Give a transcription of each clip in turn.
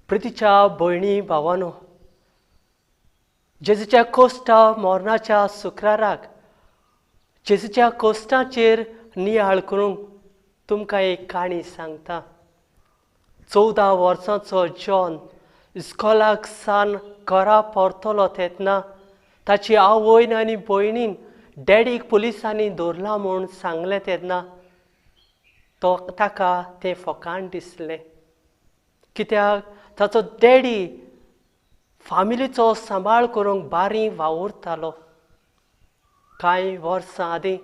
प्रितीच्या भयणी भावानो, जेजूच्या कोश्टा मरणाच्या शुक्राराक जेजूच्या कोश्टाचेर नियाळ करूंक तुमकां एक काणी सांगता. 14 वर्सांचो जॉन इस्कोलाक सान घरा परतलो तेन्ना ताची आवयन आनी भयणीन डॅडीक पुलिसांनी धरला म्हूण सांगलें तेन्ना तो ताका तें फकाण दिसलें. कित्याक ताचो डॅडी फामिलीचो सांबाळ करूंक बारी वावुरतालो. कांय वर्सां आदीं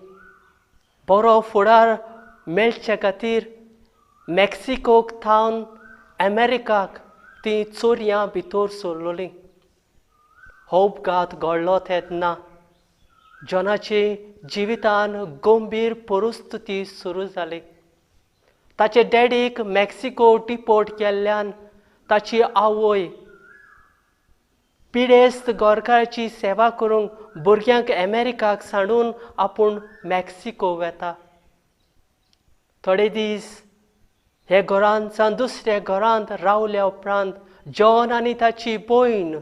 बरो फुडार मेळचे खातीर मेक्सिकोक थावन अमेरिकाक ती चोरयां भितर सरलोली. हो अपघात घडलो तेन्ना जॉनाचे जिवितान गंभीर परिस्थिती सुरू जाली. ताचे डॅडीक मेक्सिको डिपोर्ट केल्ल्यान ताची आवय पिडेस्त गोरकाराची सेवा करूंक भुरग्यांक अमेरिकाक सांडून आपूण मेक्सिको वेता. थोडे दीस हे घरांत जावन दुसऱ्या घरांत रावल्या उपरांत जॉन आनी ताची भयण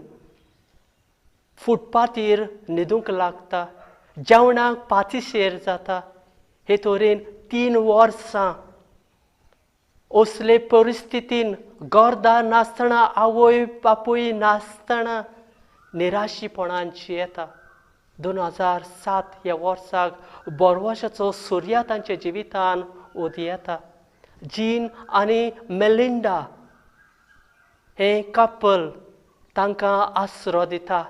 फुटपाथीर न्हिदूंक लागता, जेवणाक पातिशेर जाता. हे तरेन 3 वर्सां असले परिस्थितीन घरदार नासतना, आवय बापूय नासतना निराशीपणांची येता. 2007 ह्या वर्साक बोरवाशाचो सुर्या तांच्या जिवितान उदयता. जीन आनी मेलिंडा हें कपल तांकां आसरो दिता,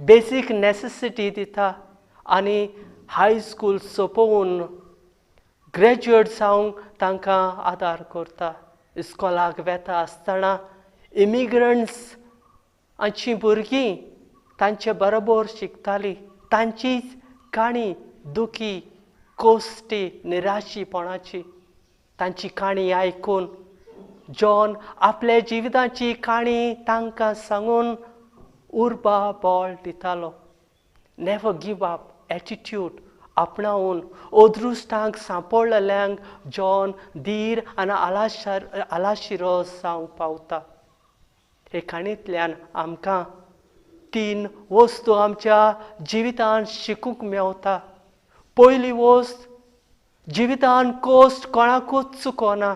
बेसीक नॅसेसिटी दिता आनी हाय स्कूल सोंपोवन ग्रॅज्युएट जावंक तांकां आदार करता. इस्कोलाक वेता आसतना इमिग्रंट्स हांची भुरगीं तांचे बरोबर शिकतालीं. तांचीच काणी दुखी, कोश्टी, निराशीपणाची. तांची काणी आयकून जॉन आपल्या जिविताची काणी तांकां सांगून उर्बा बळ दितालो. नेवर गिव अप एटिट्यूड आपणावन अदृश्टांक सांपडलेल्यांक जॉन धीर आनी आलाशिरो जावंक पावता. हे काणयेंतल्यान आमकां 3 वस्तू आमच्या जिवितांत शिकूंक मेवता. पयली वस्त, जिवितान कोश्ट कोणाकूच चुकोना.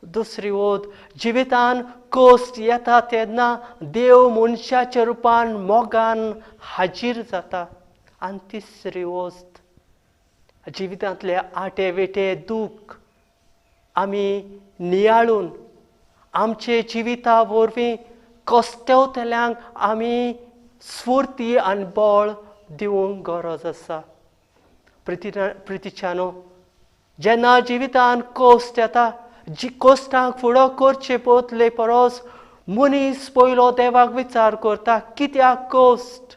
दुसरी वस्त, जिवितान कोश्ट येता तेन्ना देव मनशाच्या रुपान मोगान हाजीर जाता. आनी तिसरी वस्त, जिवितांतले आटे वेटे दूख आमी नियाळून आमचे जिविता वरवीं कश्टवतल्यांक आमी स्फूर्ती आनी बळ दिवंक गरज आसा. प्रितीच्यानो, जेन्ना जिवितान कोश्ट येता, जी कोश्टांक फुडो करचे बदले परस मनीस पयलो देवाक विचार करता, कित्याक कोश्ट?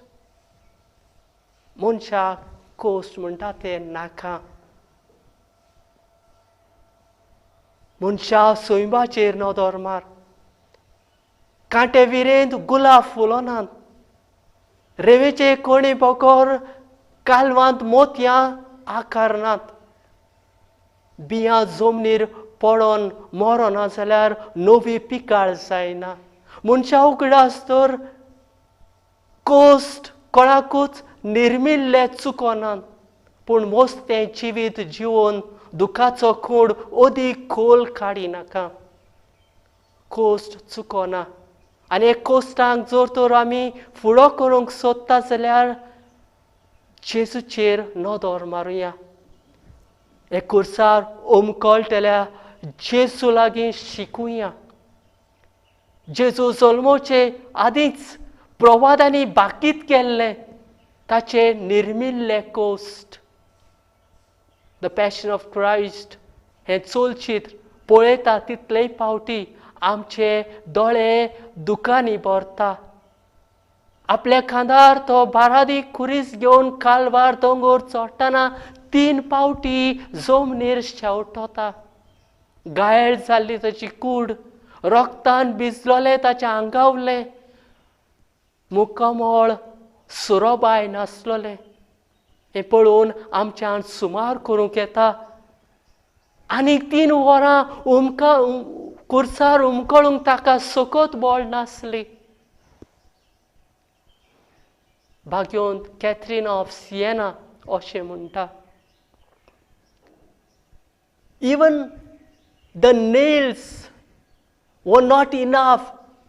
मनशाक कोश्ट म्हणटा तें नाका. मनशा सैमाचेर नदर मार, कांटे विरेंत गुलाब फुलनात, रेंवेचे कोणे बगर कालवांत मोतयां आकारनात, बियां जमनीर पडोन मरना जाल्यार नवी पिकाळ जायना. मनशा उगडास तर कोश्ट कोणाकूच निर्मिल्ले चुकोनात, पूण मस्तें जिवीत जिवन दुखाचो खोड अदीक खोल काडिनाका. कोश्ट चुकोना आनी एक कोश्टांक जर तर आमी फुडो करूंक सोदता जाल्यार जेजूचेर नदर मारुया. एक कुर्सार उमकळटल्या जेजू लागीं शिकुया. जेजू जल्मोचे आदींच प्रवादांनी बाकीत केल्लें ताचे निर्मिल्ले cost. The passion of Christ हें चलचित्र पळयता तितलेय फावटी आमचे दोळे दुकांनी भरता. आपल्या खांदार तो बारादी खुरीस घेवन कालवार दोंगर चडटना 3 फावटी जमनीर शेंवटता. घायल जाल्ली ताची कूड, रक्तान भिजलोलें ताच्या आंगावलें मुखामळ सुरोबाय नासलोलें. हें पळोवन आमच्यान सुमार करूंक येता. आनीक 3 वरां कुर्सार उमकळूंक ताका सकत बळ नासली. भाग्योंत कॅथरीन ऑफ सिएना अशें म्हणटा, even the nails were not enough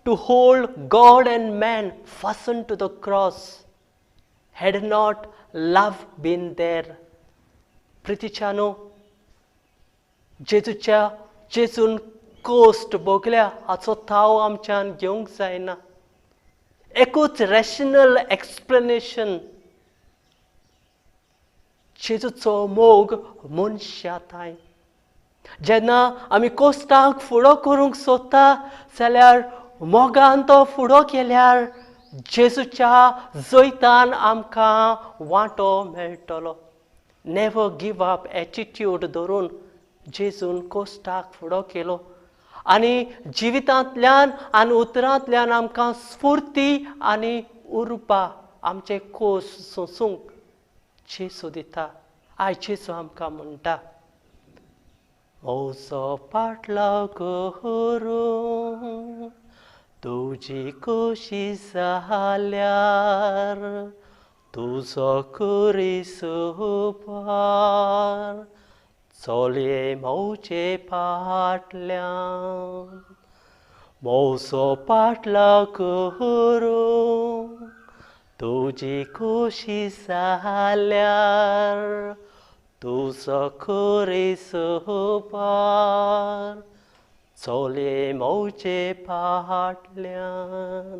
to hold God and man fastened to the cross had not love been there. प्रितीच्यानो, जेजूच्या जेजून कोश्ट भोगल्या हाचो थाव आमच्यान घेवंक जायना. एकूच रॅशनल एक्सप्लेनेशन, जेजूचो मोग मनशा थांय. जेन्ना आमी कोश्टांक फुडो करूंक सोदता जाल्यार मोगान तो फुडो केल्यार जेजूच्या जैतान आमकां वांटो मेळटलो. नेवर गिव अप एटिट्यूड धरून जेजून कोश्टाक फुडो केलो आनी जिवितांतल्यान आनी उतरांतल्यान आमकां स्फुर्ती आनी उर्बा आमचे कोश सोंसूंक जेजू दिता. आयज जेजू आमकां म्हणटा, म्हजो पाटलाव करूं तुजी खोशी जाल्यार, तुजो खुरीस उपार चलये म्हजे फाटल्यान. म्हजो पाटलाव करूं तुजी खोशी जाल्यार, तुजो खुरीस उपार चलये म्हजे फाटल्यान.